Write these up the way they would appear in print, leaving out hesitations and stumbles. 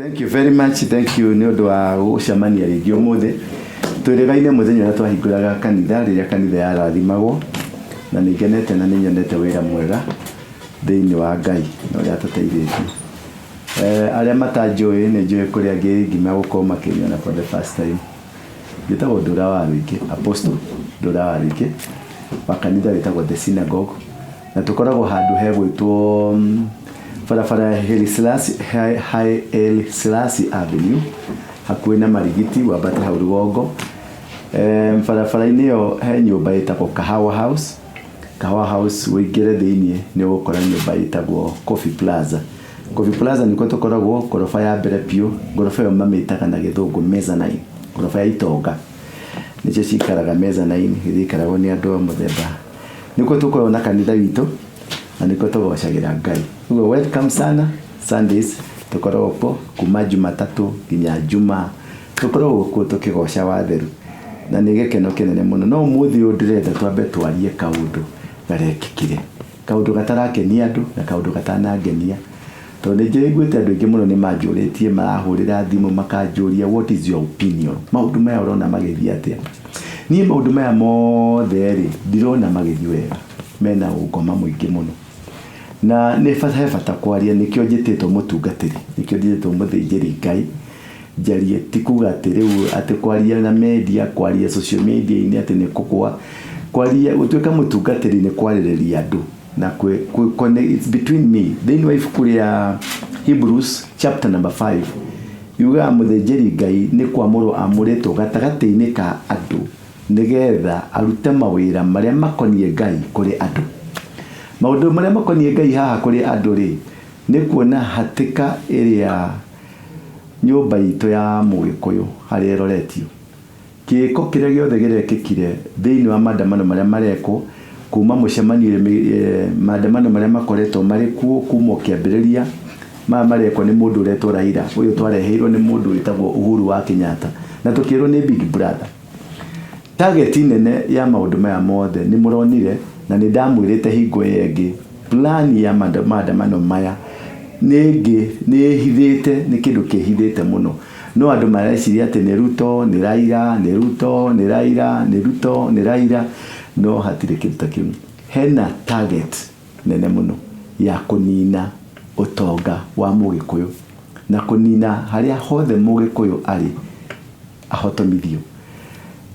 Thank you very much. Thank you nĩ ũndũ wa gũcemania rĩngĩ ũmũthĩ. Twĩrĩgaine mũthenya ũrĩa twahingũraga kanitha, rĩrĩa kanitha yarathimagwo, na nĩ ngenete na nĩ nyonete wĩra mwega thĩinĩ wa Ngai na ũrĩa atũteithĩtie. Arĩa matanjũĩ, nĩ njũĩ kũrĩ angĩ nginya gũkorwo makĩnyona for the first time. Njĩtagwo Ndũra wa Rũingĩ, Apostle Ndũra wa Rũingĩ, wa kanitha wĩtagwo The Synagogue, na tũkoragwo handũ hegwĩtwo barabara ya Haile Selassie, Haile Selassie Avenue, hakuhĩ na Marigiti, wambate hau rũgongo. Barabara-inĩ ĩyo he nyũmba ĩtagwo Kahawa House. Kahawa House ũingĩre thĩiniĩ nĩ ũgũkora nyũmba ĩtagwo Coffee Plaza. Coffee Plaza nĩkuo tũkoragwo, ngoroba ya mbere biũ, ngoroba ĩyo mamĩtaga na gĩthũngũ mezzanine, ngoroba ya itonga. Nĩcio cikaraga mezzanine, ĩrĩa ĩikaragwo nĩ andũ a mũthemba. Nĩkuo tũkoragwo na kanitha witũ, na nĩkuo tũgocagĩra Ngai. Ũguo welcome sana, Sundays tũkoragwo kuo kuma Jumatatũ nginya Jumaa. Tũkoragwo kuo tũkĩgoca watheru, na nĩ gĩkeno kĩnene mũno. No ũmũthĩ ũyũ ndĩrenda twambe twarie kaũndũ garekĩkire. Kaũndũ gatarakenia andũ na kaũndũ gatanangenia. Tondũ nĩ njiguĩte andũ aingĩ mũno nĩ manjũrĩtie, marahũrĩra thimũ makanjũria, "What is your opinion? Maũndũ maya ũrona magĩthiĩ atĩa?" Niĩ maũndũ maya mothe rĩ, ndirona magĩthiĩ wega. Mena ũngoma mũingĩ mũno. Na nĩ he bata kwaria, nĩkĩo njĩtĩtwo mũtungatĩri, nĩkĩo njĩtĩtwo mũthĩnjĩri Ngai, njarie. Ti kuga atĩ rĩu atĩ kwaria na media, kwaria social media-inĩ atĩ nĩ kũgwa. Kwaria, gũtuĩka mũtungatĩri nĩ kwarĩrĩria andũ na kwĩ, it's between me. Thĩinĩ wa ibuku rĩa Hebrews chapter number 5 yugaga mũthĩnjĩri Ngai nĩ kwamũrwo amũrĩtwo gatagatĩ-inĩ ka andũ nĩgetha arute mawĩra marĩa makoniĩ Ngai kũrĩ andũ. Maũndũ marĩa makoniĩ Ngai haha kũrĩ andũ rĩ, nĩ kuona hatĩka ĩrĩa nyũmba itũ ya Mũgĩkũyũ harĩa ĩroretio. Kĩĩko kĩrĩa gĩothe gĩrekĩkire thĩinĩ wa maandamano marĩa marekwo kuma mũcemanio, maandamano marĩa makoretwo marĩ kuo kuma o kĩambĩrĩria, maya marekwo nĩ mũndũ ũretwo Raila, ũyũ twareheirwo nĩ mũndũ wĩtagwo Uhuru wa Kenyatta, na tũkĩrwo nĩ Big Brother. Target nene ya maũndũ maya mothe nĩ mũronire, na nĩ ndamwĩrĩte hingo ĩyo ĩngĩ, plan ya maandamano maya nĩ ĩngĩ, nĩ ĩhithĩte, nĩ kĩndũ kĩhithĩte mũno. No andũ mareciria atĩ nĩ Ruto, nĩ Raila, nĩ Ruto, nĩ Raila, nĩ Ruto, nĩ Raila, no hatirĩ kĩndũ ta kĩu. Hena target nene mũno ya kũnina ũtonga wa Mũgĩkũyũ na kũnina harĩa hothe Mũgĩkũyũ arĩ ahotomithio.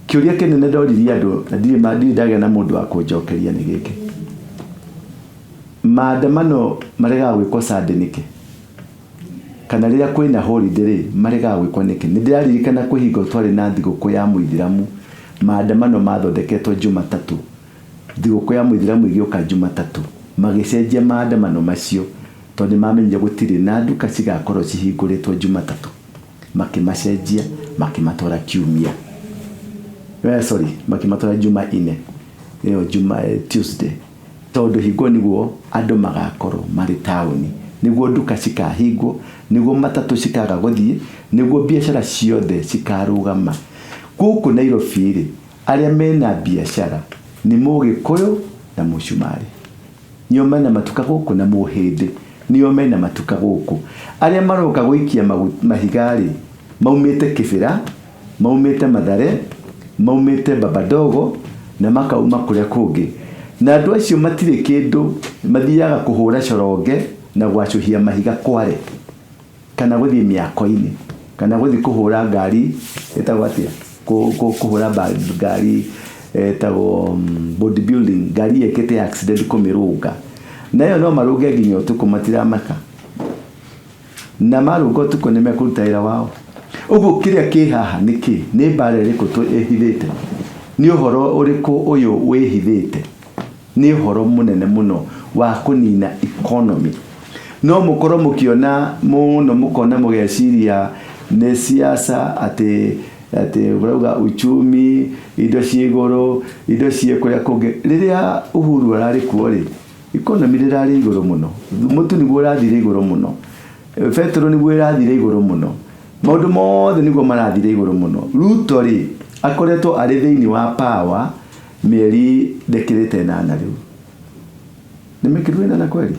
Kĩũria kĩnene ndoririe andũ na ndirĩ ndagĩa na mũndũ wa kũnjokeria nĩ gĩkĩ. Maandamano maregaga gwĩkwo Sunday nĩkĩ? Kana rĩrĩa kwĩna holiday rĩ, maregaga gwĩkwo nĩkĩ? Nĩ ndĩraririkana kwĩ hingo twarĩ na thigũkũ ya mũithĩramu, maandamano mathondeketwo Jumatatũ. Thigũkũ ya mũithĩramu ĩgĩũka Jumatatũ, magĩcenjia maandamano macio tondũ nĩ mamenyire gũtirĩ na nduka cigakorwo cihingũrĩtwo Jumatatũ. Makĩmacenjia makĩmatwara Kiumia. Sorry, makĩmatwara Jumanne, ĩyo Juma, Tuesday. Tondũ hingo nĩguo andũ magakorwo marĩ taũni, nĩguo nduka cikahingwo, nĩguo matatũ cikaga gũthiĩ, nĩguo biacara ciothe cikarũgama. Gũkũ Nairobi rĩ, arĩa mena biacara nĩ Mũgĩkũyũ na Mũcumarĩ. Nĩo mena matuka gũkũ na Mũhĩndĩ nĩo mena matuka gũkũ. Arĩa maroka gũikia mahiga rĩ, maumĩte Kĩbĩra, maumĩte Mathare, maumĩte Babadogo na makauma kũrĩa kũngĩ. Na andũ acio matirĩ kĩndũ, mathiaga kũhũra coronge na gwacũhia mahiga Kware, kana gũthiĩ mĩako-inĩ, kana gũthiĩ kũhũra ngari ĩtagwo atĩa, kũhũra ngari ĩtagwo body building, ngari ĩkĩte accident kũmĩrũnga. Na ĩyo no marũnge nginya ũtukũ, matiramaka. Na marũnga ũtukũ nĩ mekũruta wĩra wao. Ũguo kĩrĩa kĩ haha nĩ kĩ? Nĩ mbara ĩrĩkũ ĩhithĩte? Nĩ ũhoro ũrĩkũ ũyũ wĩhithĩte? Nĩ ũhoro mũnene mũno wa kũnina economy. No mũkorwo mũkĩona mũno, mũkona mũgeciria nĩ siasa, atĩ ũrauga uchumi, indo ciĩ igũrũ, indo ciĩ kũrĩa kũngĩ. Rĩrĩa Uhuru ararĩ kuo rĩ, economy rĩrarĩ igũrũ mũno. Mũtu nĩguo ũrathire igũrũ mũno, betũrũ nĩguo ĩrathire igũrũ mũno, maũndũ mothe nĩguo marathire igũrũ mũno. Ruto rĩ, akoretwo arĩ thĩinĩ wa power mĩeri ndĩkĩrĩte 8 rĩu. Nĩ mĩkĩru 8 kweli?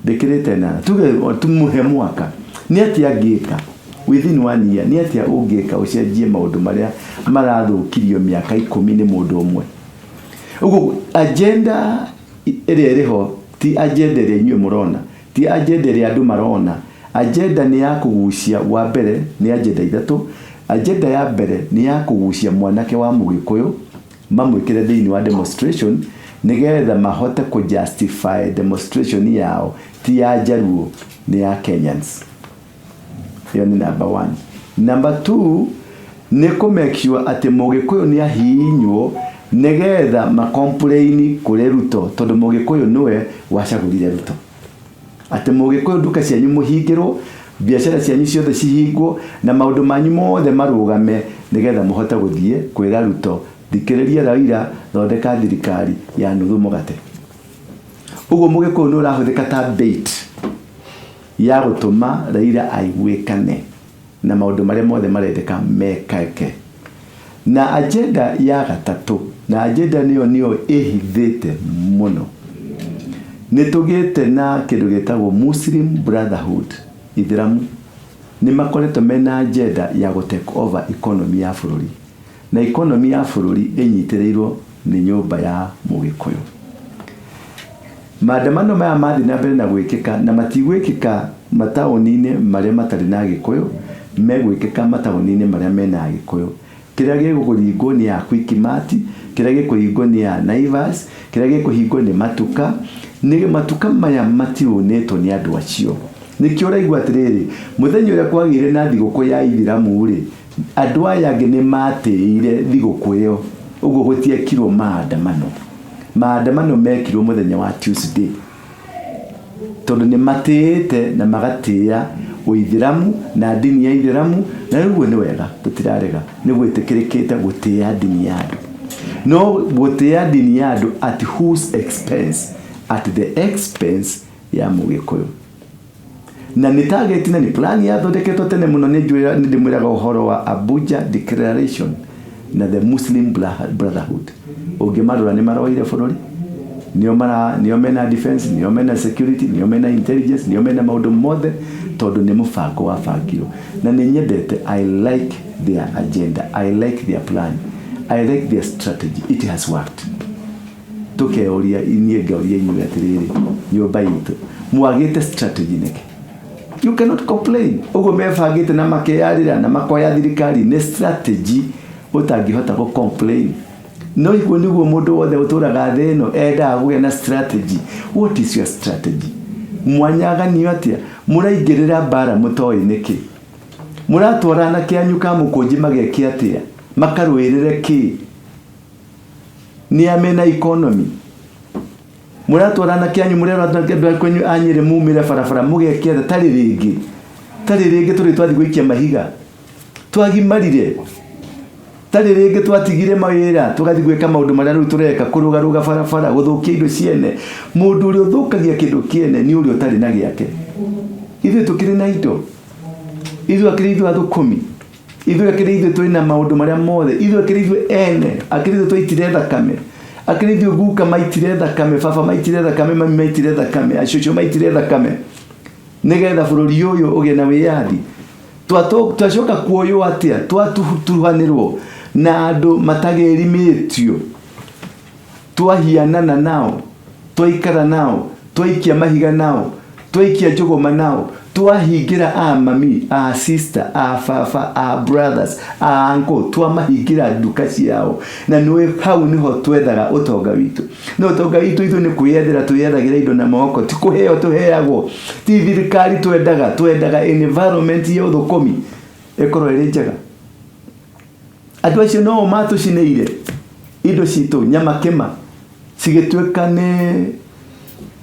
Ndĩkĩrĩte 8. Tuge tũmũhe mwaka. Nĩ atĩa angĩka? Within one year nĩ atĩa ũngĩka ũcenjie maũndũ marĩa marathũkirio mĩaka 10 nĩ mũndũ ũmwe? Ũguo agenda ĩrĩa ĩrĩho ti agenda ĩrĩa inyuĩ mũrona, ti agenda ĩrĩa andũ marona. Agenda nĩ ya kũgucia, wa mbere nĩ agenda ithatũ. Agenda ya mbere nĩ ya kũgucia mwanake wa Mũgĩkũyũ mamwĩkĩre thĩinĩ wa demonstration nĩgetha mahote kũ justify demonstration yao ti ya Njaruo, nĩ ya Kenyans. Ĩyo nĩ number one. Number two nĩ kũ make sure atĩ Mũgĩkũyũ nĩ ahihinywo nĩgetha ma complain kũrĩ Ruto, tondũ Mũgĩkũyũ nĩwe wacagũrire Ruto. Atĩ Mũgĩkũyũ nduka cianyu mũhingĩrwo, biacara cianyu ciothe cihingwo, na maũndũ manyu mothe marũgame nĩgetha mũhote gũthiĩ kwĩra Ruto, thikĩrĩria Raila, thondeka thirikari ya nuthu mũgate. Ũguo Mũgĩkũyũ nĩ ũrahũthĩka ta bait ya gũtũma Raila aiguĩkane na maũndũ marĩa mothe marendeka mekake. Na agenda ya gatatũ, na agenda nĩyo nĩyo ĩhithĩte mũno, nĩ tũgĩte na kĩndũ gĩtagwo Muslim Brotherhood. Ithĩramu nĩ makoretwo mena agenda ya gũ take over economy ya bũrũri, na economy ya bũrũri ĩnyitĩrĩirwo nĩ nyũmba ya Mũgĩkũyũ. Maandamano maya mathiĩ na mbere na gwĩkĩka, na matigwĩkĩka mataũni-inĩ marĩa matarĩ na Agĩkũyũ, megwĩkĩka mataũni-inĩ marĩa mena Agĩkũyũ. Kĩrĩa gĩkũringwo nĩ ya Quickmart, kĩrĩa gĩkũhingwo nĩ ya Naivas, kĩrĩa gĩkũhingwo nĩ matuka, nĩ matuka maya matiũnĩtwo nĩ andũ acio. Nĩkĩo ũraigua atĩrĩrĩ, mũthenya ũrĩa kwagĩire na thigũkũ ya Ithĩramu rĩ, andũ aya angĩ nĩ matĩire thigũkũ ĩyo, ũguo gũtiekirwo maandamano. Maandamano mekirwo mũthenya wa Tuesday tondũ nĩ matĩĩte na magatĩĩa ũithĩramu na ndini ya ithĩramu, na ũguo nĩ wega, tũtirarega, nĩ gwĩtĩkĩrĩkĩte gũtĩĩa ndini ya andũ, no gũtĩĩa ndini ya andũ at whose expense? At the expense ya Mũgĩkũyũ. Na nĩ target na nĩ plan yathondeketwo tene mũno. Nĩ njũĩ nĩ ndĩmwĩraga ũhoro wa Abuja Declaration na the Muslim Brotherhood. Ũngĩmarora nĩ maroire bũrũri, nĩo mara nĩo mena defense, nĩo mena security, nĩo mena intelligence, nĩo mena maũndũ mothe, tondũ nĩ mũbango wabangirwo. Na nĩ nyendete, I like their agenda, I like their plan, I like their strategy. It has worked. Tũkeũria, niĩ ngauria inyuĩ atĩrĩrĩ, nyũmba itũ mwagĩte strategy nĩkĩ? You cannot complain. Ũguo mebangĩte na makeyarĩra na makoya thirikari nĩ strategy ũtangĩhota gũ complain. No iguo nĩguo mũndũ wothe ũtũraga thĩ ĩno endaga kũgĩa na strategy. What is your strategy? Mwanyaganio atĩa? Mũraingĩrĩra mbara mũtoĩ nĩkĩ? Mũratwara anake anyu kamũkũnji mageke atĩa? Makarũĩrĩre kĩ? Nĩ a mena economy? Mũratwara anake anyu, mũrerwo andũ akwanyu a Nyĩrĩ mumĩre barabara mũgeke atĩa? Tarĩ rĩngĩ, tarĩ rĩngĩ tũrĩ twathiĩ gũikia mahiga, twagimarire, tarĩ rĩngĩ twatigire mawĩra tũgathiĩ gwĩka maũndũ marĩa rĩu tũreka, kũrũgarũga barabara, gũthũkia indo ciene. Mũndũ ũrĩa ũthũkagia kĩndũ kĩene nĩ ũrĩa ũtarĩ na gĩake. Ithuĩ tũkĩrĩ na indo, ithuĩ akĩrĩ ithuĩ athũkũmi, ithuĩ akĩrĩ ithuĩ twĩna maũndũ marĩa mothe, ithuĩ akĩrĩ ithuĩ ene, akĩrĩ ithuĩ twaitire thakame, akĩrĩ ithuĩ guka maitire thakame, baba maitire thakame, mami maitire thakame, acũcũ maitire thakame nĩgetha bũrũri ũyũ ũgĩe na wĩyathi. Twacoka kuoywo atĩa? Twaturuhanĩrwo na andũ matagĩrimĩtio, twahianana nao, twaikara nao, twaikia mahiga nao, twaikia njũgũma nao, twahingĩra a mami, a sister, a baba, a brothers, a uncle, twamahingĩra nduka ciao. Na nĩũĩ hau nĩho twethaga ũtonga witũ. No ũtonga witũ ithuĩ nĩ kwĩyethera twĩyethagĩra indo na moko, ti kũheo tũheagwo, ti thirikari twendaga, twendaga environment ya ũthũkũmi ĩkorwo ĩrĩ njega. Andũ acio no matũcinĩire indo citũ nyama kĩma, cigĩtuĩka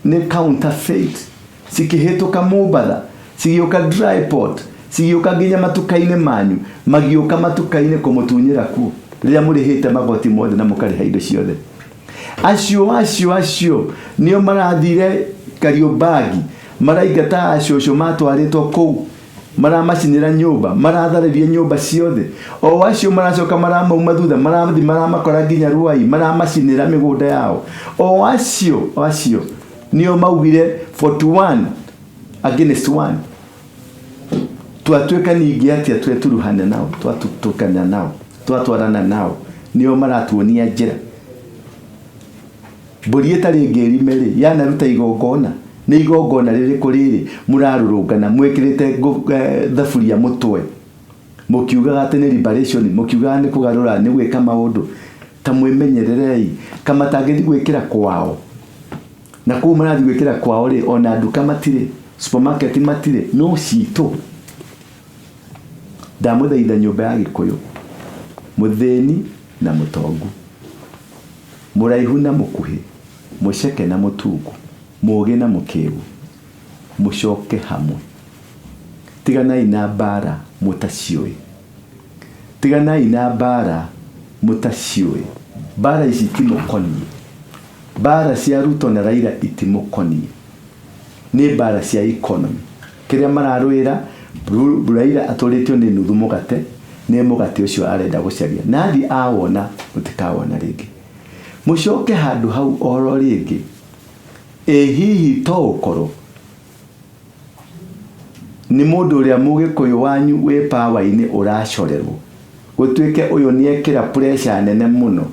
nĩ counterfeit, cikĩhĩtũka Mombatha, cigĩũka dry port, cigĩũka nginya matuka-inĩ manyu, magĩũka matuka-inĩ kũmũtunyĩra kuo rĩrĩa mũrĩhĩte magoti mothe na mũkarĩha indo ciothe. Acio acio acio nĩo marathire Kariobangi, maraingata acũcũ matwarĩtwo kũu, maramacinĩra nyũmba, maratharĩria nyũmba ciothe. O acio maracoka maramauma thutha, marathi maramakora nginya Ruai, maramacinĩra mĩgũnda yao. O acio acio nĩo maugire 41 against 1. Twatuĩka ningĩ atĩa tweturuhana nao, twatutũkana nao, twatwarana nao, nĩo maratuonia njĩra. Mbũri ĩtarĩ ngĩrime rĩ, yanaruta igongona? Nĩ igongona rĩrĩkũ rĩrĩ mũrarũrũngana mwĩkĩrĩte thaburia mũtwe mũkiugaga atĩ nĩ liberation, mũkiugaga nĩ kũgarũra, nĩ gwĩka maũndũ? Ta mwĩmenyererei, kamatangĩthiĩ gwĩkĩra kwao. Na kũu marathiĩ gwĩkĩra kwao rĩ, ona nduka matirĩ, supermarket matirĩ, no citũ. Ndamũthaitha nyũmba ya Gĩkũyũ, mũthĩni na mũtongu, mũraihu na mũkuhĩ, mũceke na mũtungu, mũgĩ na mũkĩgu, mũcoke hamwe. Tiganai na mbara mũtaciũĩ. Tiganai na mbara mũtaciũĩ. Mbara ici itimũkoniĩ. Mbara cia Ruto na Raila itimũkoniĩ. Nĩ mbara cia economy. Kĩrĩa mararũĩra, Raila atũrĩtio nĩ nuthu mũgate, nĩ mũgate ũcio arenda gũcaria. Na athiĩ awona, mũtikawona rĩngĩ. Mũcoke handũ hau oro rĩngĩ. Ĩ hihi to ũkorwo nĩ mũndũ ũrĩa mũgĩkũyũ wanyu wĩ power-inĩ ũracorerwo? Gũtuĩke ũyũ nĩekĩra pressure nene mũno,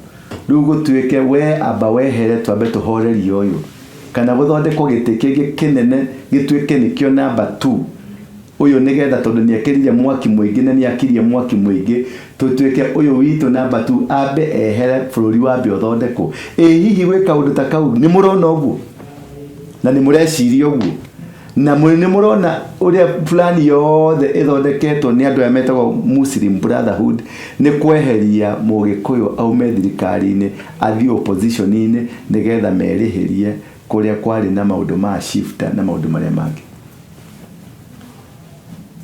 rĩu gũtuĩke we amba wehere twambe tũhorerie ũyũ. Kana gũthondekwo gĩtĩ kĩngĩ kĩnene gĩtuĩke nĩkĩo number two, ũyũ nĩgetha tondũ nĩekĩrire mwaki mũingĩ na nĩakirie mwaki mũingĩ, tũtuĩke ũyũ witũ number two ambe ehere bũrũri wambe ũthondekwo. Ĩ hihi gwĩ kaũndũ ta kau nĩ mũrona ũguo? Na nĩ mũreciria ũguo? Na nĩ mũrona ũrĩa plan yothe ĩthondeketwo nĩ andũ aya metagwo Muslim Brotherhood nĩ kweheria mũgĩkũyũ aume thirikari-inĩ athiĩ opposition-inĩ nĩgetha merĩhĩrie kũrĩa kwarĩ na maũndũ ma shifter na maũndũ marĩa mangĩ.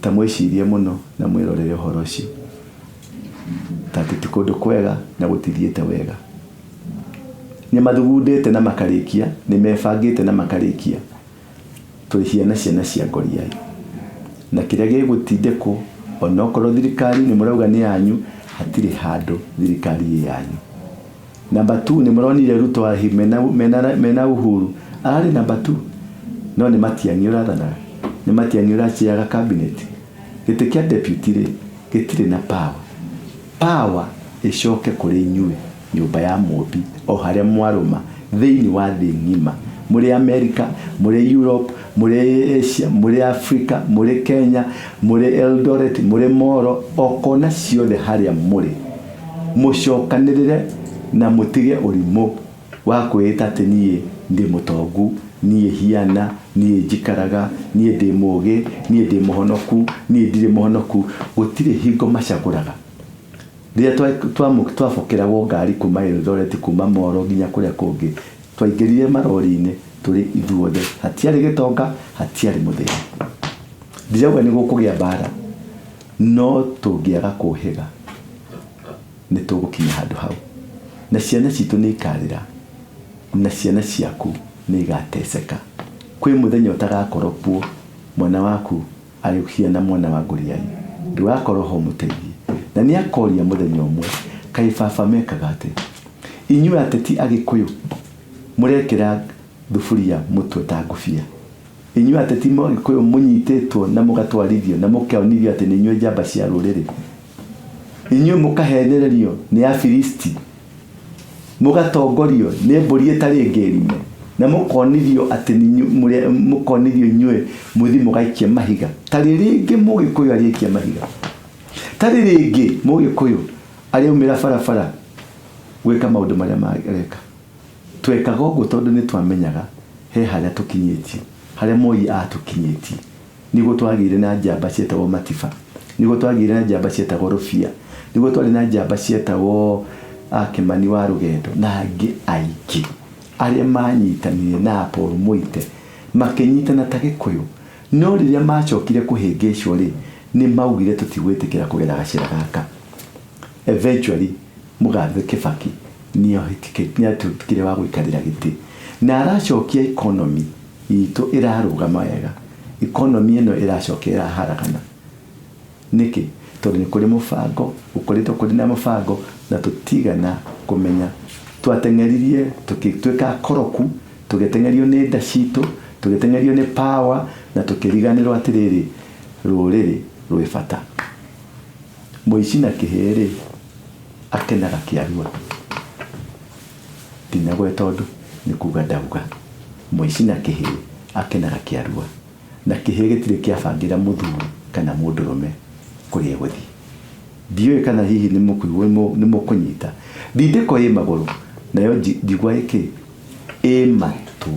Ta mwĩcirie mũno na mwĩrorere ũhoro ũcio ta atĩ ti kũndũ kwega na gũtithiĩte wega. Nĩ mathugundĩte na makarĩkia, nĩ mebangĩte na makarĩkia. Tũrĩ ciana ciana cia ngoriai. Na kĩrĩa gĩgũtindĩkwo, onokorwo thirikari nĩ mũrauga nĩ yanyu, hatirĩ handũ thirikari ĩ yanyu. Number two nĩ mũronire Ruto mena Uhuru, ararĩ number two, no nĩ Matiang'i ũrathanaga, nĩ Matiang'i ũrachairaga cabinet. Gĩtĩ kĩa deputy rĩ, gĩtirĩ na power. Power ĩcoke kũrĩ inyuĩ, nyũmba ya Mũmbi, o harĩa mwarũma thĩinĩ wa thĩ ng'ima, mũrĩ Amerika, mũrĩ Europe, mũrĩ Asia, mũrĩ Africa, mũrĩ Kenya, mũrĩ Eldoret, mũrĩ Moro, o kona ciothe harĩa mũrĩ, mũcokanĩrĩre na mũtige ũrimũ wa kwĩĩta atĩ niĩ ndĩ mũtongu, niĩ hiana, niĩ njikaraga, niĩ ndĩ mũgĩ, niĩ ndĩ mũhonoku, niĩ ndirĩ mũhonoku. Gũtirĩ hingo macagũraga. Rĩrĩa twabokeragwo ngari kuma Eldoret, kuma Moro nginya kũrĩa kũngĩ, twaingĩrire marori-inĩ tũrĩ ithuothe. Hatiarĩ gĩtonga, hatiarĩ mũthĩni. Ndirauga nĩ gũkũgĩa mbara, no tũngĩaga kũhĩga nĩ tũgũkinya handũ hau. Na ciana citũ nĩ ikarĩra, na ciana ciaku nĩ igateceka. Kwĩ mũthenya ũtagakorwo kuo mwana waku arĩ na mwana wa ngũriai, ndũgakorwo ho ũmũteithie. Na nĩ akoria mũthenya ũmwe, kaĩ baba mekaga atĩa? Inyuĩ ateti Agĩkũyũ mũrekĩra thuburia mũtwe ta ngũbia. Inyuĩ ateti Agĩkũyũ mũnyitĩtwo na mũgatwarithio na mũkonithio atĩ nĩ inyuĩ njamba cia rũrĩrĩ. Inyuĩ mũkahenererio nĩ Afilisti, mũgatongorio nĩ mbũri ĩtarĩ ngĩrime, na mũkonithio atĩ mũkonithio inyuĩ mũthi mũgaikie mahiga. Tarĩ rĩngĩ Mũgĩkũyũ arĩaikia mahiga, tarĩ rĩngĩ Mũgĩkũyũ arĩaumĩra barabara gwĩka maũndũ marĩa mareka. Twekaga ũguo tondũ nĩ twamenyaga he harĩa tũkinyĩtie, harĩa Moi atũkinyĩtie. Nĩguo twagĩire na njamba cietagwo Matiba, nĩguo twagĩire na njamba cietagwo Rũbia, nĩguo twarĩ na njamba cietagwo Kĩmani wa Rũgendo na angĩ aingĩ arĩa manyitanire na Paul Mũite makĩnyitana ta Gĩkũyũ. No rĩrĩa macokire kũhĩngĩcwo rĩ, nĩ maugire tũtigwĩtĩkĩra kũgera gacĩra gaka. Eventually Mũgathe Kĩbaki nĩ atuĩkire wa gũikarĩra gĩtĩ na aracokia economy itũ ĩrarũgama wega, economy ĩno ĩracoka ĩraharagana. Nĩkĩ? Tondũ nĩ kũrĩ mũbango, gũkoretwo kũrĩ na mũbango na tũtigana kũmenya. Twateng'eririe tũgĩtuĩka akoroku, tũgĩteng'erio nĩ nda citũ, tũgĩteng'erio nĩ power na tũkĩriganĩrwo atĩrĩrĩ, rũrĩrĩ Rwĩ bata. Mũici na kĩhĩĩ rĩ, akenaga kĩarua. Ndinagweta ũndũ, nĩ kuga ndauga. Mũici na kĩhĩĩ akenaga kĩarua. Na kĩhĩĩ gĩtirĩ kĩabangĩra mũthuri kana mũndũrũme kũrĩa egũthiĩ. Ndiũĩ kana hihi nĩ mũkũigua nĩ mũkũnyita. Ndindĩko ĩ magũrũ, nayo njigua ĩ kĩ? Ĩ matũ.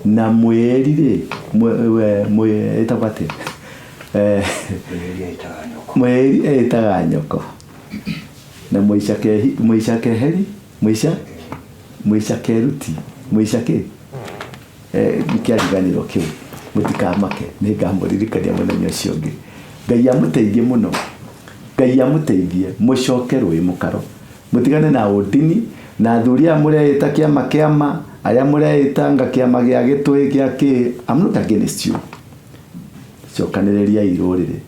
Na mwĩĩri rĩ, ĩtagwo atĩa? Mwĩĩri eĩtaga nyoko. Na mũica mũica keheri, mũica mũica keruti, mũica kĩ? Nĩkĩariganĩrwo kĩu, mũtikamake, nĩngamũririkania mũthenya ũcio ũngĩ. Ngai amũteithie mũno, Ngai amũteithie mũcoke rũĩ mũkaro, mũtigane na ũndini na athuri aya mũreĩta kĩama kĩama, arĩa mũreĩta anga kĩama gĩa gĩtũĩ gĩa kĩ, I'm not against you. Cokanĩrĩriai rũrĩrĩ,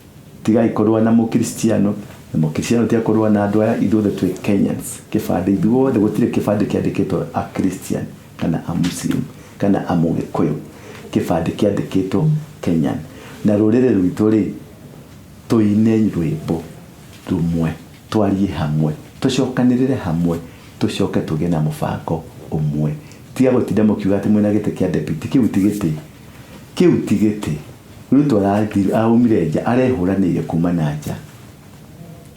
tigai kũrũa na mũkristiano, na mũkristiano tiga kũrũa na andũ aya, ithuothe twĩ Kenyans, kĩbandĩ ithuothe gũtirĩ kĩbandĩ kĩandĩkĩtwo a Christian kana a Muslim kana a Mũgĩkũyũ, kĩbandĩ kĩandĩkĩtwo Kenyan. Na rũrĩrĩ rwitũ rĩ, tũine rwĩmbo rũmwe, twarie hamwe, tũcokanĩrĩre hamwe, tũcoke tũgĩe na mũbango ũmwe. Tiga gũtinda mũkiuga atĩ mwĩna gĩtĩ kĩa deputy, kĩu ti gĩtĩ, kĩu ti gĩtĩ. Ruto araumire nja, arehũranĩire kuma na nja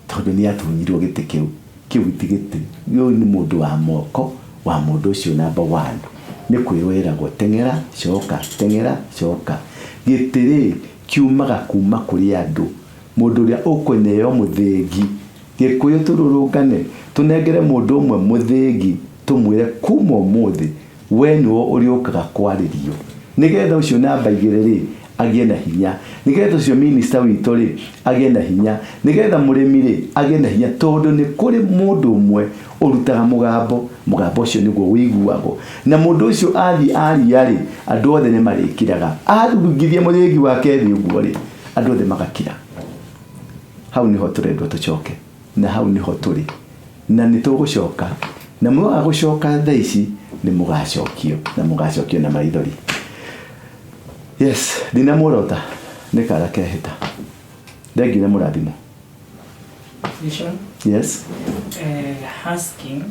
tondũ nĩ atunyirwo gĩtĩ kĩu. Kĩu ti gĩtĩ, ũyũ nĩ mũndũ wa moko wa mũndũ ũcio number one. Nĩ kwĩrwo eragwo teng'era coka, teng'era coka. Gĩtĩ rĩ, kiumaga kuma kũrĩ andũ. Mũndũ ũrĩa ũkũneo mũthĩgi, Gĩkũyũ tũrũrũngane, tũnengere mũndũ ũmwe mũthĩgi, tũmwĩre kuma ũmũthĩ we nĩwe ũrĩũkaga kwarĩrio. Nĩgetha ũcio namba igĩrĩ rĩ, agĩe na hinya. Nĩgetha ũcio minister witũ rĩ, agĩe na hinya. Nĩgetha mũrĩmi rĩ, agĩe na hinya tondũ nĩ kũrĩ mũndũ ũmwe ũrutaga mũgambo, mũgambo ũcio nĩguo ũiguagwo. Na mũndũ ũcio athiĩ aria rĩ, andũ othe nĩ marĩkiraga. Athugithia mũthĩgi wake thĩ ũguo rĩ, andũ othe magakira. Hau nĩho tũrendwo tũcoke, na hau nĩho tũrĩ. Na nĩ tũgũcoka. Na mwaga gũcoka thaa ici, nĩ mũgacokio, na mũgacokio na maithori. Yes, ndinamuorota, nĩ kara kehĩta. Thengiũ na mũrathimwo. Vision, Yes. Asking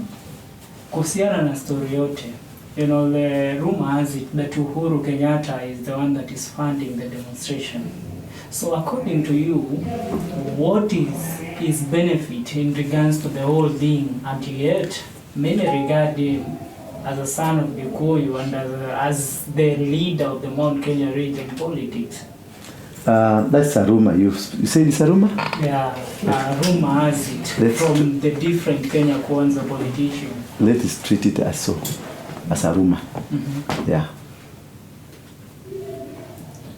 kuhusiana na story yote. The rumor has it that Uhuru Kenyatta is the one that is funding the demonstration. So according to you, what is his benefit in regards to the whole thing? And yet, many regard him as a son of Gikuyu and as the leader of the Mount Kenya region politics. That's a rumor. You say it's a rumor? Yeah, rumor has it from the different Kenya Kwanza politicians. Let us treat it as so, as a rumor. Yeah.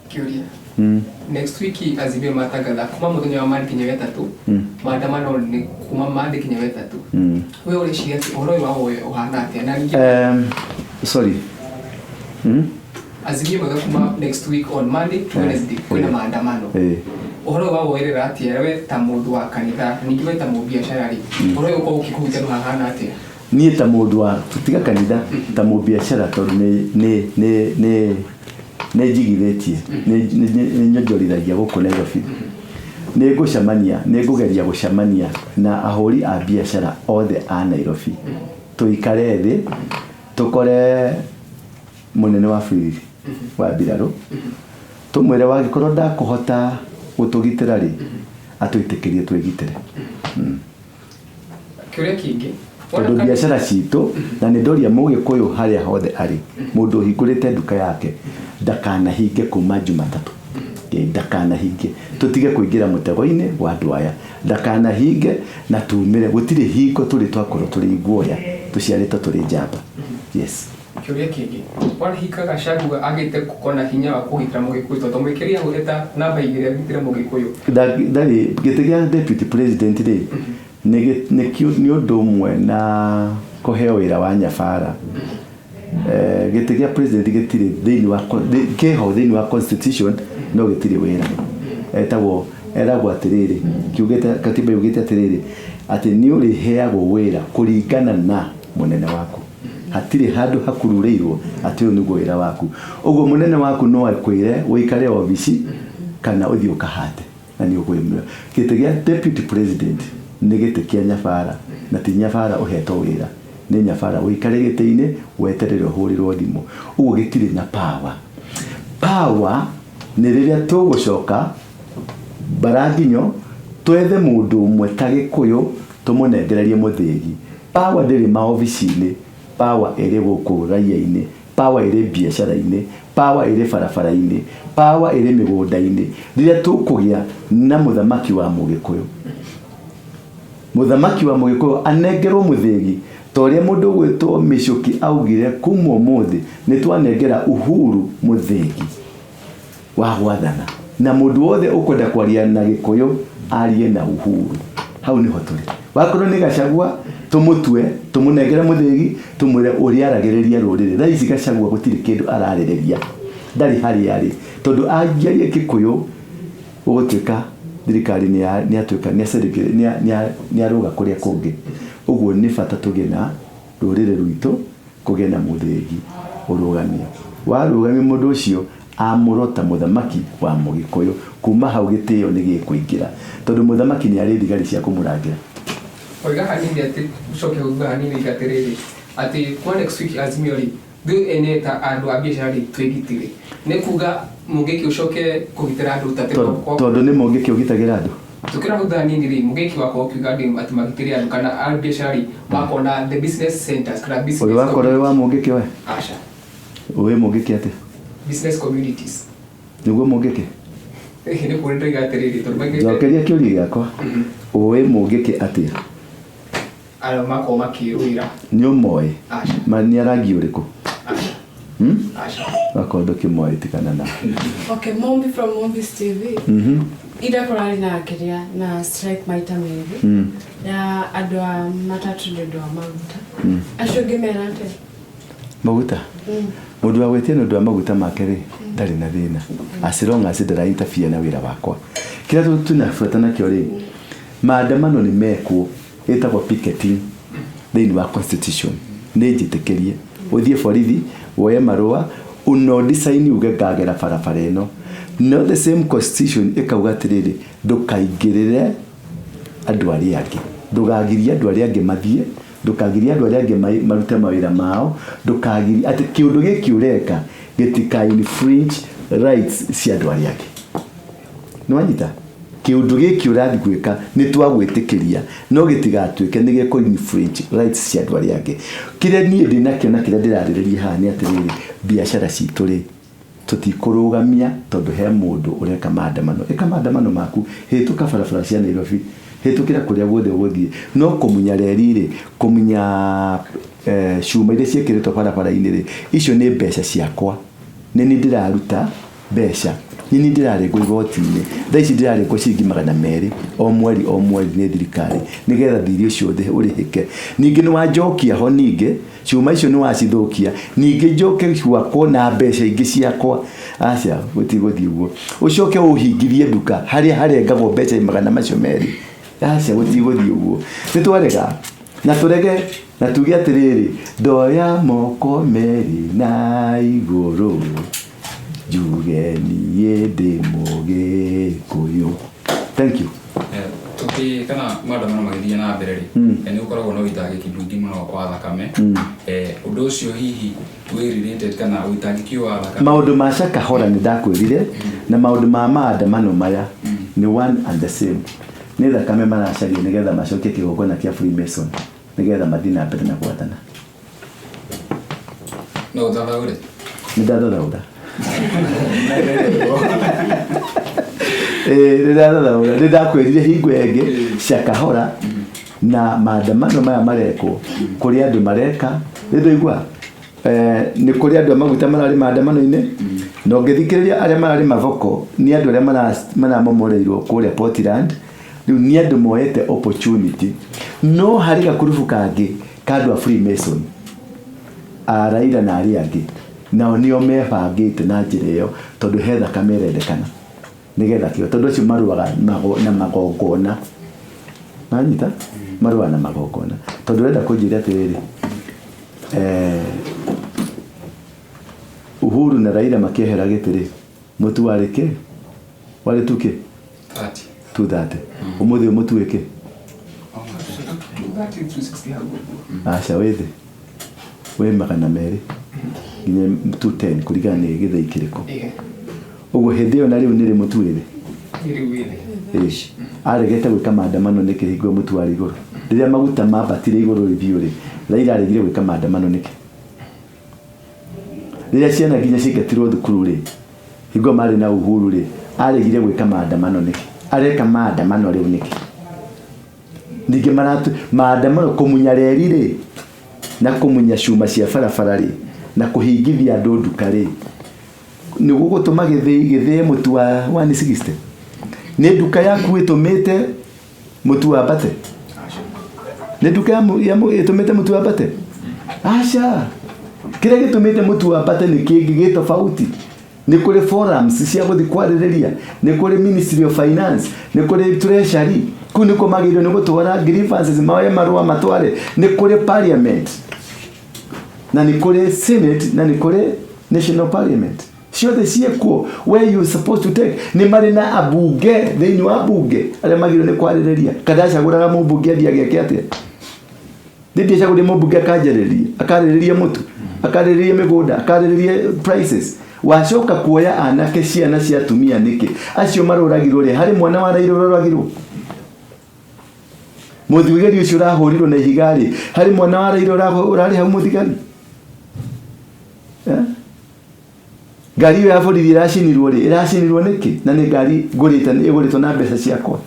Kĩũria. Next week Azimio matangatha kuma mũthenya wa Monday nginya wetatũ. Maandamano nĩ kuma Monday nginya wetatũ. We ũreciria atĩ ũhoro ũyũ wa woyo ũhana atĩa? Na ningĩ Sorry. Azimio mauga kuma next week on Monday to Wednesday kwĩna maandamano. Ũhoro ũyũ wa woerera atĩa we ta mũndũ wa kanitha, ningĩ we ta mũbiacara rĩ, ũhoro ũyũ ũkorwo ũkĩkũhutia hahana atĩa? Niĩ ta mũndũ wa tiga kanitha, ta mũbiacara, tondũ nĩ njigithĩtie, nĩ nyonjorithagia gũkũ Nairobi, nĩ ngũcemania, nĩ ngũgeria gũcemania na ahũri a biacara othe a Nairobi, tũikare thĩ, tũkore mũnene wa bũrũri wa mbirarũ, tũmwĩre wangĩkorwo ndakũhota gũtũgitĩra rĩ, atwĩtĩkĩrie twĩgitĩre. Kĩũria kĩngĩ. Tondũ biacara citũ, na nĩ ndoria mũgĩkũyũ harĩa hothe arĩ, mũndũ ũhingũrĩte nduka yake ndakanahinge kuma Jumatatũ. Ndakanahinge, tũtige kũingĩra mũtego-inĩ wa andũ aya, ndakanahinge na tumĩre, gũtirĩ hingo tũrĩ twakorwo tũrĩ iguoya, tũciarĩtwo tũrĩ njamba. Yes. Kĩũria kĩngĩ, Wanahika Gachagua agĩte gũkorwo na hinya wa kũgitĩra mũgĩkũyũ tondũ mwĩkĩri hau eta namba igĩrĩ agitĩre mũgĩkũyũ? Ndarĩ gĩtĩ gĩa deputy president rĩ, nĩ ũndũ ũmwe na kũheo wĩra wa nyabara. Gĩtĩ gĩa president gĩtirĩ thĩinĩ wa kĩho thĩinĩ wa constitution, no gĩtirĩ wĩra. Etagwo, eragwo atĩrĩrĩ, kiugĩte, katiba yugĩte atĩrĩrĩ, atĩ nĩ ũrĩheagwo wĩra kũringana na mũnene waku. Hatirĩ handũ hakururĩirwo atĩ ũyũ nĩguo wĩra waku. Ũguo mũnene waku no akwĩre ũikare obici kana ũthiĩ ũkahate. Na nĩ ũkwĩmwĩra gĩtĩ gĩa deputy president nĩ gĩtĩ kĩa nyabara, na ti nyabara ũhetwo wĩra, nĩ nyabara ũikare gĩtĩ-inĩ weterere ũhũrĩrwo thimũ. Ũguo gĩtirĩ na power. Power nĩ rĩrĩa tũgũcoka Mbaranginyo twethe mũndũ ũmwe ta Gĩkũyũ tũmũnengererie mũthĩgi. Power ndĩrĩ maobici-inĩ, power ĩrĩ gũkũ raia-inĩ, power ĩrĩ biacara-inĩ, power ĩrĩ barabara-inĩ, power ĩrĩ mĩgũnda-inĩ. Rĩrĩa tũkũgĩa na mũthamaki wa Mũgĩkũyũ, mũthamaki wa Mũgĩkũyũ anengerwo mũthĩgi ta ũrĩa mũndũ ũgwĩtwo Mĩcũki augire kuma ũmũthĩ nĩ twanengera Uhuru mũthĩgi wa gwathana, na mũndũ wothe ũkwenda kwaria na Gĩkũyũ arie na Uhuru. Hau nĩho tũrĩ. Wakorwo nĩ Gachagua tũmũtue, tũmũnengere mũthĩgi, tũmwĩre ũrĩa aragĩrĩria rũrĩrĩ. Thaa ici Gachagua gũtirĩ kĩndũ ararĩrĩria, ndarĩ harĩa arĩ, tondũ angĩaria Gĩkũyũ gũgũtuĩka thirikari nĩ yatuĩka nĩ arũga kũrĩa kũngĩ. Ũguo nĩ bata tũgĩe na rũrĩrĩ rwitũ kũgĩe na mũthĩgi ũrũgamio. Warũgamia mũndũ ũcio amũrwo ta mũthamaki wa Mũgĩkũyũ, kuma hau gĩtĩo nĩ gĩkũingĩra, tondũ mũthamaki nĩ arĩ thigari cia kũmũrangĩra. Oiga hanini atĩ ucoke uga hanini oiga atĩrĩrĩ atĩ kwa next week Azimio rĩ ithuĩ ene ta andũ a biacara rĩ twĩgitĩre, nĩ kuga Mũngĩki ũcoke kũgitĩra andũ ta Tondũ nĩ Mũngĩki ũgitagĩra andũ. Tukĩra hau hanini rĩ, Mũngĩki wakorwo ũkiuga atĩ magitĩre andũ kana a biacara rĩ makona the business centers kana business Ũyũ wakorwo wĩ wa Mũngĩki we? Aca. Ũĩ Mũngĩki atĩa? Business communities. Nĩguo Mũngĩki? Nĩ kũrĩ ndoiga atĩrĩrĩ tondũ maigĩte Njokeria kĩũria gĩakwa. Ũĩ Mũngĩki atĩa? Arĩa makorwo makĩrũĩra. Nĩ ũmoĩ? Aca. Ma nĩ arangi ũrĩkũ? Aca. Hmm? Aca. Wakorwo ndũkĩmoĩ tikana na. Okay, Mombi from Mombis TV. Ira kũrarĩ na kĩrĩa na strike maita merĩ ya andũ a matatũ nĩ ũndũ wa maguta. Acio ũngĩ mera atĩa? Maguta. Mũndũ wa gwĩtia nĩ ũndũ wa maguta make rĩ, ndarĩ na thĩna. As long as ndara interfere na wĩra wakwa. Kĩrĩa twĩna bata nakĩo rĩ, maandamano nĩ mekwo, ĩtagwo picketing thĩinĩ wa constitution. Nĩ njĩtĩkĩrie ũthiĩ borithi woye marũa unondi sign uge ngagera barabara ĩno, no the same constitution ĩkauga atĩrĩrĩ, ndũkaingĩrĩre andũ arĩa angĩ, ndũgagirie andũ arĩa angĩ mathiĩ, ndũkagirie andũ arĩa angĩ marute mawĩra mao, ndũkagirie atĩ kĩũndũ gĩkĩ ũreka gĩtika infringe rights cia andũ arĩa angĩ. Nĩ wanyita? Kĩũndũ gĩkĩ ũrathiĩ gwĩka nĩ twagwĩtĩkĩria, no gĩtigatuĩke nĩ gĩkũ infringe rights cia andũ arĩa angĩ. Kĩrĩa niĩ ndĩ nakĩo na kĩrĩa ndĩrarĩrĩria haha nĩ atĩrĩrĩ, biacara citũ rĩ, tũtikũrũgamia tondũ he mũndũ ũreka maandamano. Ĩka maandamano maku, hĩtũka barabara cia Nairobi, hĩtũkĩra kũrĩa guothe ũgũthiĩ, no kũmunya reri rĩ, kũmunya cuma iria ciĩkĩrĩtwo barabara-inĩ rĩ, icio nĩ mbeca ciakwa. Nĩ niĩ ndĩraruta mbeca, nĩ niĩ ndĩrarengwo igoti-inĩ. Thaa ici ndĩrarengwo ciringi 200 o mweri o mweri nĩ thirikari nĩgetha thirĩ ũcio ũrĩhĩke. Ningĩ nĩ wanjokia ho, ningĩ cuma icio nĩ wacithũkia, ningĩ njoke gwakwo na mbeca ingĩ ciakwa. Aca, gũtigũthiĩ ũguo. Ũcoke ũhingithie nduka harĩa harengagwo mbeca magana macio merĩ. Aca, gũtigũthiĩ ũguo. Nĩ twarega na tũrege na tuge atĩrĩrĩ, ndoya moko merĩ na igũrũ njuge niĩ ndĩ Mũgĩkũyũ. Thank you. Tũkĩ kana maandamano magĩthiĩ na mbere rĩ, nĩ gũkoragwo na ũitangĩki mũingĩ mũno wa thakame. Ũndũ ũcio hihi wĩ related kana ũitangĩki ũyũ wa thakame? Maũndũ ma Shakahola nĩ ndakwĩrire na maũndũ ma maandamano maya nĩ one and the same. Nĩ thakame maracaria nĩgetha macokie kĩgongona kĩa Freemason nĩgetha mathiĩ na mbere na gwathana. No ũthathaũre? Nĩ ndathathaũra. Nĩ ndathathaũra. Nĩ ndakwĩrire hingo ĩngĩ Shakahola na maandamano maya marekwo kũrĩ andũ mareka nĩ ndũigua nĩ kũrĩ andũ a maguta mararĩ maandamano-inĩ, na ũngĩthikĩrĩria arĩa mararĩ mavoko nĩ andũ arĩa maramomoreirwo kũrĩa Portland. Rĩu nĩ andũ moete opportunity, no harĩ gakurubu kangĩ ka andũ a Freemason a Raila na arĩa angĩ, nao nĩo mebangĩte na njĩra ĩyo, tondũ he thakame ĩrendekana nĩgetha kĩo, tondũ acio marũaga na magongona. Nanyita marũaga na magongona, tondũ ũrenda kũnjĩra atĩrĩrĩ, Uhuru na Raila makĩehera gĩtĩ rĩ, mũtu warĩ kĩ? Warĩ tu kĩ? 30. 230. Ũmũthĩ ũyũ mũtu wĩkĩ? 230, 260 hau ũguo. Aca, wĩ thĩ, wĩ 200 nginya 210 kũringana nĩ gĩthĩi kĩrĩkũ. Ũguo hĩndĩ ĩyo na rĩu nĩrĩ mũtu wĩ thĩ? Nĩ rĩu wĩ thĩ. Ĩĩ. Aregete gwĩka maandamano nĩkĩ hingo ĩyo mũtu warĩ igũrũ? Rĩrĩa maguta mambatire igũrũ biũ rĩ, Raila aregire gwĩka maandamano nĩkĩ? Rĩrĩa ciana nginya ciaingatirwo thukuru rĩ, hingo ĩyo marĩ na Uhuru rĩ, aregire gwĩka maandamano nĩkĩ? Areka maandamano rĩu nĩkĩ? Ningĩ maratu maandamano kũmunya reri rĩ, na kũmunya cuma cia barabara rĩ, na kũhingithia andũ nduka rĩ, nĩ gũgũtũma gĩthĩi gĩthĩe mũtu wa 160? Nĩ nduka yaku ĩtũmĩte mũtu wambate? Nĩ nduka ĩtũmĩte mũtu wambate? Aca, kĩrĩa gĩtũmĩte mũtu wambate nĩ kĩngĩ gĩ tofauti. Nĩ kũrĩ forums cia gũthiĩ kwarĩrĩria, nĩ kũrĩ Ministry of Finance, nĩ kũrĩ Treasury, kũu nĩkuo magĩrĩirwo nĩ gũtwara grievances, maoye marũa matware. Nĩ kũrĩ Parliament, na nĩ kũrĩ Senate, na nĩ kũrĩ National Parliament, ciothe ciĩkuo where you supposed to take. Nĩ marĩ na abunge thĩinĩ wa bunge arĩa magĩrĩirwo nĩ kwarĩrĩria. Kana acagũraga mũmbunge athiĩ ageke atĩa? Nĩ ndiacagũrire mũmbunge akanjarĩria, akarĩrĩria mũtu, akarĩrĩria mĩgũnda, akarĩrĩria prices. Wacoka kuoya anake, ciana cia atumia nĩkĩ? Acio marũragirwo rĩ, harĩ mwana wa Raila ũroragirwo? Mũthigari ũcio ũrahũrirwo na ihiga rĩ, harĩ mwana wa Raila ũrarĩ hau mũthigari? Eh? Ngari ĩyo ya borithi ĩracinirwo rĩ, ĩracinirwo nĩkĩ? Na nĩ ngari ngũrĩte, ĩgũrĩtwo na mbeca ciakwa.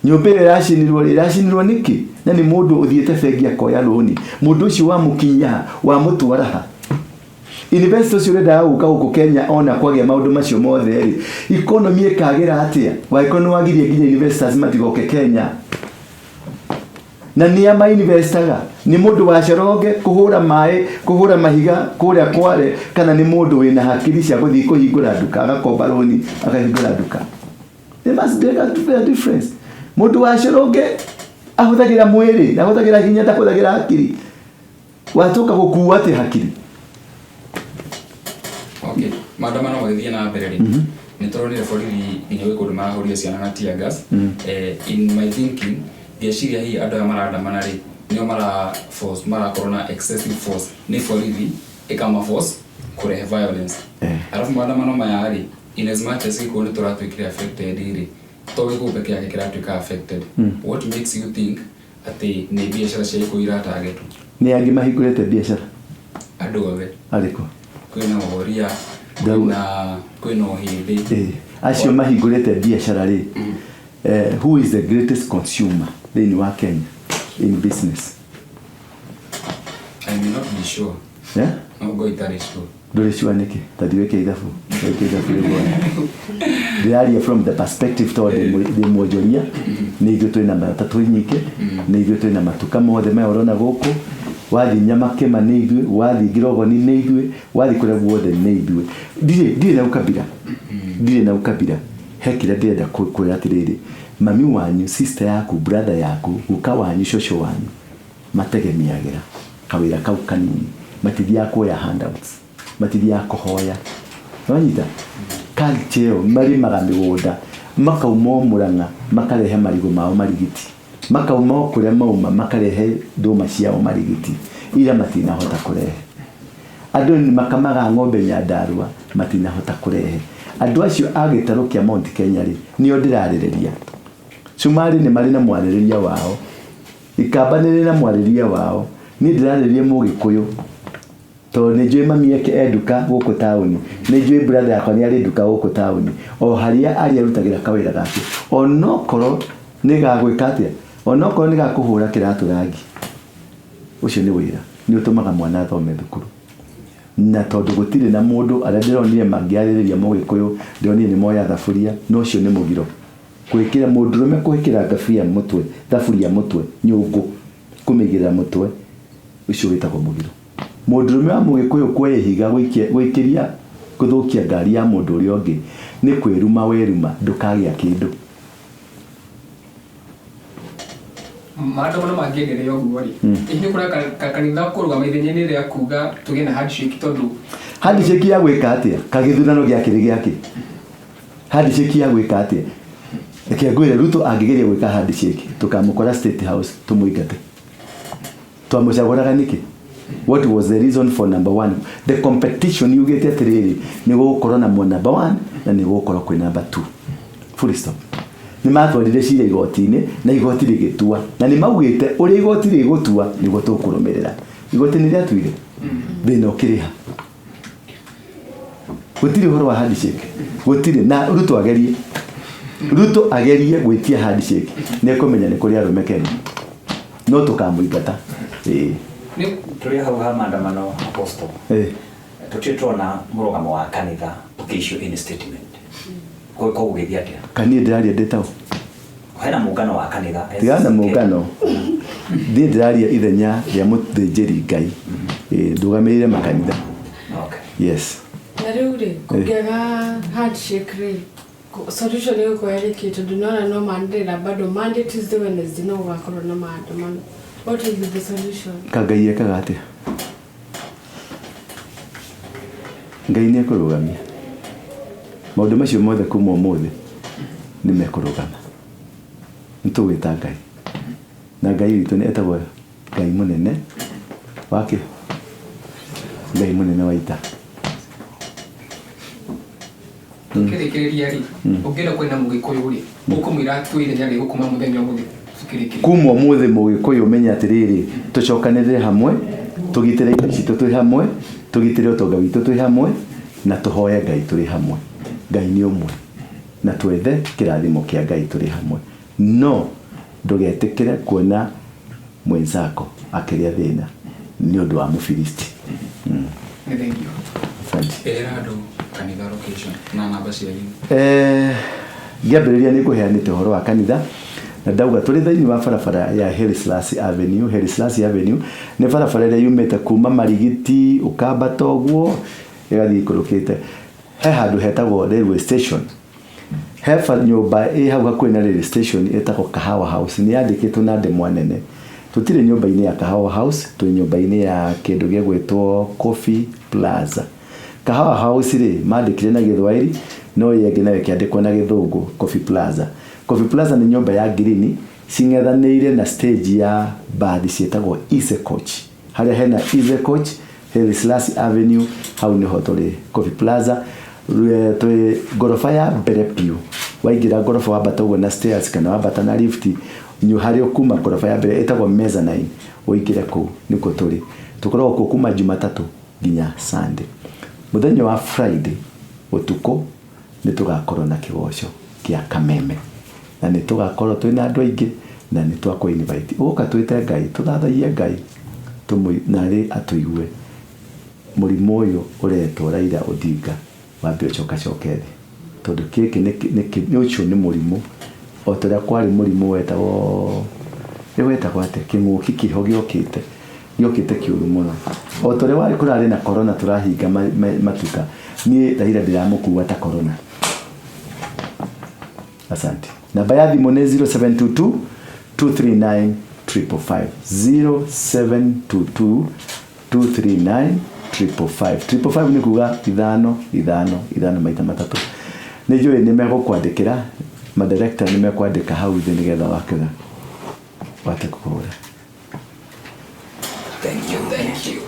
Nyũmba ĩyo ĩracinirwo rĩ, ĩracinirwo nĩkĩ? Na nĩ mũndũ ũthiĩte bengi akoya rũni. Mũndũ ũcio wamũkinyia ha? Wamũtwara ha? Investor ũcio ũrendaga gũka gũkũ Kenya ona kwagĩa maũndũ macio mothe rĩ, economy ĩkagĩra atĩa wangĩkorwo nĩ wagirie nginya investors matigoke Kenya? Na nĩa mainvestaga? Nĩ mũndũ wa coronge kũhũra maĩ, kũhũra mahiga kũrĩa Kware, kana nĩ mũndũ wĩna hakiri cia gũthiĩ kũhingũra nduka, agakomba rũni akahingũra nduka? There must be a difference. Mũndũ wa coronge ahũthagĩra mwĩrĩ na ahũthagĩra hinya, ndahũthagĩra hakiri. Watoka gũkua atĩ hakiri? Okay, maandamano magĩthiĩ na mbere rĩ, nĩ tũronire borithi nginya gwĩ kũndũ marahũrire ciana na tear gas. In my thinking, ngeciria hihi andũ aya marandamana rĩ, nĩo mara force, marakorwo na excessive force, nĩ borithi ĩkama force kũrehe violence. Arabu maandamano maya rĩ, in as much as gĩkũyũ nĩ tũratuĩkire affected rĩ, to gĩkũyũ peke yake kĩratuĩka affected. What makes you think atĩ nĩ biacara cia gĩkũyũ iratargetwo? Nĩ angĩ mahingũrĩte biacara. Andũ othe. Arĩkũ? Kwĩna Woria, kwĩna Ũhĩndĩ. Acio mahingũrĩte biacara rĩ, who is the greatest consumer thĩinĩ wa Kenya in business? I may not be sure. Yeah? No go itarĩ sure. Ndũrĩ sure nĩkĩ? Ta thiĩ wĩke ithabu, wĩke ithabu rĩu wone. Ndĩraria from the perspective tondũ ndĩ mwonjoria, nĩ ithuĩ twĩna matatũ nyingĩ, nĩ ithuĩ twĩna matuka mothe maya ũrona gũkũ. Wathiĩ Nyamakĩma nĩ ithuĩ, wathiĩ Ngirogoni nĩ ithuĩ, wathiĩ kũrĩa guothe nĩ ithuĩ. Ndirĩ na ukabira, ndirĩ na ukabira. He kĩrĩa ndĩrenda kwĩra atĩrĩrĩ, mami wanyu, sister yaku, brother yaku, guka wanyu, cũcũ wanyu, mategemeagĩra kawĩra kau kanini, matithiaga kuoya handouts, matithiaga kũhoya. Wanyita? Culture ĩyo marĩmaga mĩgũnda, makauma o Mũrang'a makarehe marigũ mao marigiti, makauma o kũrĩa mauma makarehe ndũma ciao marigiti, ira matinahota kũrehe. Andũ nĩ makamaga ng'ombe Nyandarua matinahota kũrehe. Andũ acio a gĩtarũ kĩa Mount Kenya rĩ, nĩo ndĩrarĩrĩria. Cumarĩ nĩ marĩ na mwarĩrĩria wao, Ikamba nĩ rĩ na mwarĩrie wao. Niĩ ndĩrarĩrĩria Mũgĩkũyũ tondũ nĩ njũĩ mami eke e nduka gũkũ taũni, nĩ njũĩ brother yakwa nĩ arĩ nduka gũkũ taũni, o harĩa arĩ arutagĩra kawĩra gake, onokorwo nĩ ga gwĩka atĩa, onokorwo nĩ ga kũhũra kĩratũ rangi, ũcio nĩ wĩra, nĩ ũtũmaga mwana athome thukuru. Na tondũ gũtirĩ na mũndũ, arĩa ndĩronire mangĩarĩrĩria Mũgĩkũyũ, ndĩronire nĩ moya thaburia, na ũcio nĩ mũgiro. Gwĩkĩra mũndũrũme kũhĩkĩra ngabia mũtwe, thaburia mũtwe, nyũngũ kũmĩigĩrĩra mũtwe, ũcio wĩtagwo mũgiro. Mũndũrũme wa Mũgĩkũyũ kuoya ihiga gũikia, gũikĩria, gũthũkia ngari ya mũndũ ũrĩa ũngĩ, nĩ kwĩruma weruma, ndũkagĩa kĩndũ. Maandamano mangĩenderea ũguo rĩ, hihi nĩ ũkuona kanitha kũrũgama ithenya-inĩ rĩa kuga tũgĩe na handshake tondũ Handshake ya gwĩka atĩa? Kagĩthurano gĩakĩrĩ gĩakĩ? Handshake ya gwĩka atĩa? Reke ngwĩre, Ruto angĩgeria gwĩka handshake, tũkamũkora State House tũmũingate. Twamũcagũraga nĩkĩ? What was the reason for number one? The competition yugĩte atĩrĩrĩ, nĩ gũgũkorwo na number one na nĩ gũgũkorwo kwĩ number two, full stop. Nĩ matwarire cira igoti-inĩ na igoti rĩgĩtua, na nĩ maugĩte ũrĩa igoti rĩgũtua nĩguo tũkũrũmĩrĩra. Igoti nĩ rĩatuire, thĩna ũkĩrĩha. Gũtirĩ ũhoro wa handshake, gũtirĩ. Na Ruto agerie, Ruto agerie gwĩtia handshake, nĩ ekũmenya nĩ kũrĩ arũme Kenya, no tũkamũingata, ĩĩ. Nĩ Tũrĩ hau ha maandamano, Apostle, tũtirĩ tuona mũrũgamo wa kanitha ũkĩ-issue any statement. Gũgĩkorwo gũgĩthiĩ atĩa? Kaniĩ ndĩraria ndĩ taũ? Hena mũngano wa kanitha. Tigana na mũngano, thiĩ ndĩraria ithenya rĩa mũthĩnjĩri Ngai. Ĩĩ, ndũgamĩrĩire makanitha. Yes. Na rĩu rĩ, kũngĩaga handshake rĩ, solution ĩgũkorwo ĩrĩ kĩ? Tondũ nĩwona no manĩrĩra bado Monday, Tuesday, Wednesday no gũgakorwo na maandamano. What will be the solution? Ka Ngai ekaga atĩa? Ngai nĩ ekũrũgamia maũndũ macio mothe. Kuma ũmũthĩ nĩ mekũrũgama. Nĩ tũgwĩta Ngai, na Ngai witũ nĩ etagwo Ngai mũnene wake, Ngai mũnene wa ita. Tũkĩrĩkĩrĩria rĩ, ũngĩenda kwenda mũgĩkũyũ rĩ, ũkũmwĩra atue ithenya rĩrĩkũ kuma mũthenya ũmũthĩ tũkĩrĩkĩrĩria? Kuma ũmũthĩ, mũgĩkũyũ, menye atĩrĩrĩ, tũcokanĩrĩre hamwe, tũgitĩre indo citũ twĩ hamwe, tũgitĩre ũtonga witũ twĩ hamwe, na tũhoe Ngai tũrĩ hamwe. Ngai nĩ ũmwe, na twethe kĩrathimo kĩa Ngai tũrĩ hamwe. No ndũgetĩkĩre kuona mwenzako akĩrĩa thĩna nĩ ũndũ wa mũfilisti. Nĩ thengiũ. Asante. Ĩra andũ kanitha location na namba cia thimũ. Ngĩambĩrĩria nĩ ngũheanĩte ũhoro wa kanitha na ndauga tũrĩ thĩinĩ wa barabara ya Haile Selassie Avenue. Haile Selassie Avenue nĩ barabara ĩrĩa yumĩte kuma Marigiti, ũkambata ũguo ĩgathiĩ ikũrũkĩte. He handũ hetagwo railway station, he nyũmba ĩ hau hakuhĩ na railway station ĩtagwo Kahawa House, nĩ yandĩkĩtwo na ndemwa nene. Tũtirĩ nyũmba-inĩ ya Kahawa House, twĩ nyũmba-inĩ ya kĩndũ gĩgwĩtwo Coffee Plaza. Kahawa House rĩ, mandĩkire na Gĩthwaĩri, no ĩyo ĩngĩ nayo ĩkĩandĩkwo na Gĩthũngũ, Coffee Plaza. Coffee Plaza nĩ nyũmba ya ngirini cing'ethanĩire na stage ya mbathi ciĩtagwo Easy Coach. Harĩa hena Easy Coach, Haile Selassie Avenue, hau nĩho tũrĩ, Coffee Plaza. Twĩ ngoroba ya mbere biũ. Waingĩra ngoroba, wambata ũguo na stairs kana wambata na lift, harĩa ũkuma ngoroba ya mbere ĩtagwo mezzanine, ũingĩre kũu nĩkuo tũrĩ. Tũkoragwo kuo kuma Jumatatũ nginya Sunday. Mũthenya wa Friday ũtukũ nĩ tũgakorwo na kĩgoco kĩa kameme, na nĩ tũgakorwo twĩna andũ aingĩ, na nĩ twakũ invite ũka twĩte Ngai, tũthathaiye Ngai narĩ atũigue. Mũrimũ ũyũ ũretwo Raila Odinga wambe ũcokacoke thĩ, tondũ gĩkĩ nĩ ũcio nĩ mũrimũ o ta ũrĩa kwarĩ mũrimũ wetagwo, ĩ wetagwo atĩa, kĩng'ũki kĩho gĩokĩte, gĩokĩte kĩũru mũno. O ta ũrĩa warĩ kũrarĩ na corona, tũrahinga matuka. Niĩ Raila ndiramũkua ta corona. Asante. Namba ya thimũ nĩ 0722 239 555, 0722 239 555. 555 nĩ kuga ithano ithano ithano maita matatũ. Nĩ njũĩ nĩ megũkwandĩkĩra, madirector nĩ mekwandĩka hau thĩ nĩgetha wakĩra wate kũhũra. Thank you, thank you.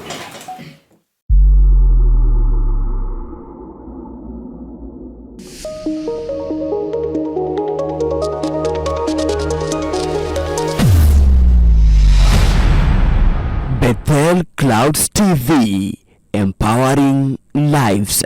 Bethel Clouds TV, empowering lives.